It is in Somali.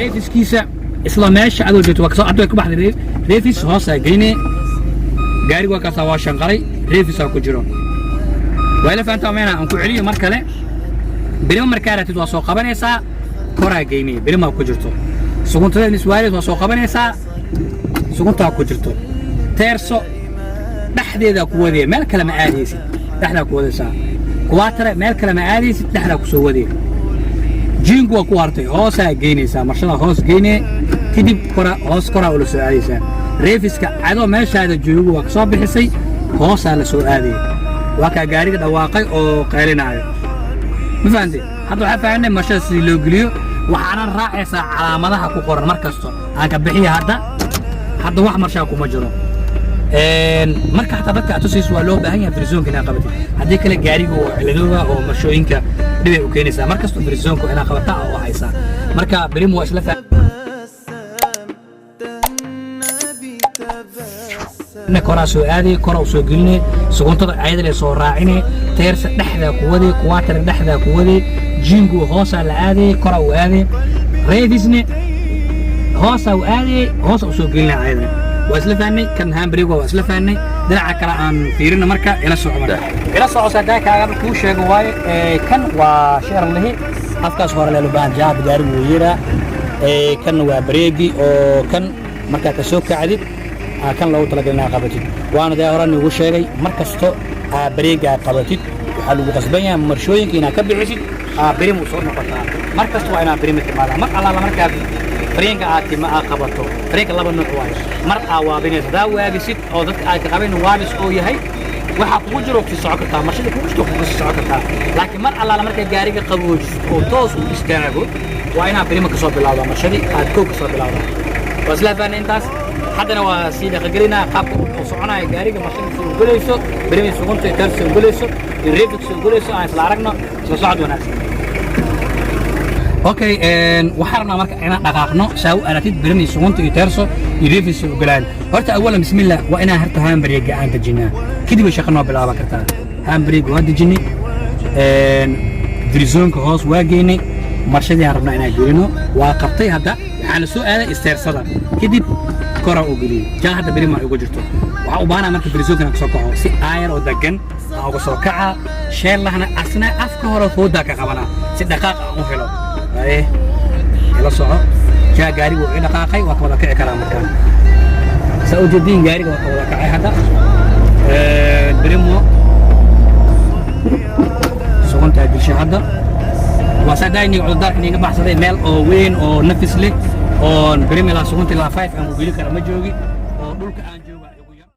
Reverse-kiisa isla meesha adoo joogto waa kasoo, hadda way ka baxday. Reverse hoosaa geynee. Gaariga waa kaasaa, waa shanqaray, reverse-aa ku jiro. Waa ila fahantaa meena? Aan ku celiyo mar kale. Birima markaa ratid, waa soo qabanaysaa, koraa geynee, birimaa ku jirto. Suguntadeed miswaalis waa soo qabanaysaa, suguntaa ku jirto. Teerso dhexdeedaa ku wadee, meel kale ma aadaysid, dhexdaa ku wadaysaa. Quattro meel kale ma aadaysid, dhexdaa ku soo wadee. Cinque waa ku hartay, hoosaa geynaysaa, marshada hoos geynee, kadib kora, hoos koraa ula soo aadaysaa. Reverse-ka adoo meeshaada joogo waa ka soo bixisay, hoosaa la soo aadaya. Waa kaa gaariga dhawaaqay oo qaylinaayo. Ma fahamtay? Hadda waxaa fahanay marshada sidii loo geliyo. Waxaana raacaysaa calaamadaha ku qoran mar kasto. Aan ka bixiya hadda. Hadda wax marshaa kuma jiro. Marka xataa dadka aad tusayso waa loo baahan yahay Frisonka inaad qabatid. Haddii kale gaariga oo ciladooga oo marshooyinka dhibay u keenaysaa. Mar kasto Frisonka inaad qabataa oo haysaa. Marka berimu waa isla النبي تبسم. Koraa soo aaday, kora u soo gelinay, suguntada ayadale soo raacinay, terza dhexdaa ku waday, quattro dhexdaa ku waday, cinque hoosaa la aaday, kora u aaday, reverse-ne hoosaa u aaday, hoosa u soo gelinay ayadana. Waa isla fahnay kan handbrake, waa isla fahnay. Dhinaca kale aan fiirino. Marka ila soco, marka ila soco, sadaa kaaga kuu sheego waaye. Kan waa sheerlihi, afkaas hore leelo baahan jaab, gaarigu wuu yeeraa. Kan waa bareegi oo kan markaa ka soo kacdid kan loogu talagalay inaad qabatid. Waana dee hore niigu sheegay, mar kasto aa bareegaa qabatid, waxaa lagu qasban yahay marshooyinka inaad ka bixisid, aa birim u soo noqotaa. Mar kasta waa inaad birima timaadaa. Mar allaala markaa fareenka aad tima aad qabato, fareenka laba nooc waayo. Mar aa waabinaysa, haddaa waabisid oo dadka aad ka qabayn waabis oo yahay, waxaa kugu jiro kusii socon kartaa, marshada kugu jirto kugu sii socon kartaa. Laakiin mar allaala markaa gaariga qaboojisid oo toos u istaago, waa inaad birima kasoo bilowdaa, marshadii aad kow kasoo bilowdaa. Waa isla fahanay intaas. Haddana waa sii dhaqagelinaa qaabka uu soconayo gaariga, marshadiisa u gelayso, birimii sugunta iyo terza u gelayso iyo reverse-ka u gelayso. Aan isla aragno. Isla socod wanaagsan. Okay, waxaan rabnaa marka inaan dhaqaaqno saa u aragtid birimii sugunta iyo terzo iyo reverse u galaan. Horta awalan, bismillah, waa inaan horta handbrake aan dejinaa, kadib ay shaqo noo bilaaban kartaa. Handbrake waa dejinay, Frisonka hoos waa geynay, marshadii aan rabnaa inaan gelino waa qabtay. Hadda waxaa la soo aaday isteersada, kadib kora u geliyey. Jaa, hadda berimaa ugu jirto. Waxaa u baahanaa marka Frisonka inaan kasoo kaco si aayar oo degan aan uga soo kaca. Sheellahna asna afka hore foodaa ka qabanaa si dhaqaaq aan u helo. Haye, ila soco. Jaa, gaarigu wuu ii dhaqaaqay, waa ka wada kici karaa markaan. Saa u jeediin, gaariga waa ka wada kacay hadda. Brimo suguntaa gelshay hadda. Waa saadaayniga cudurdaarka niiga baxsaday. Meel oo weyn oo nafis leh oon birim ilaa sugunta ilaa 5 aan ku geli kara ma joogi oo dhulka aan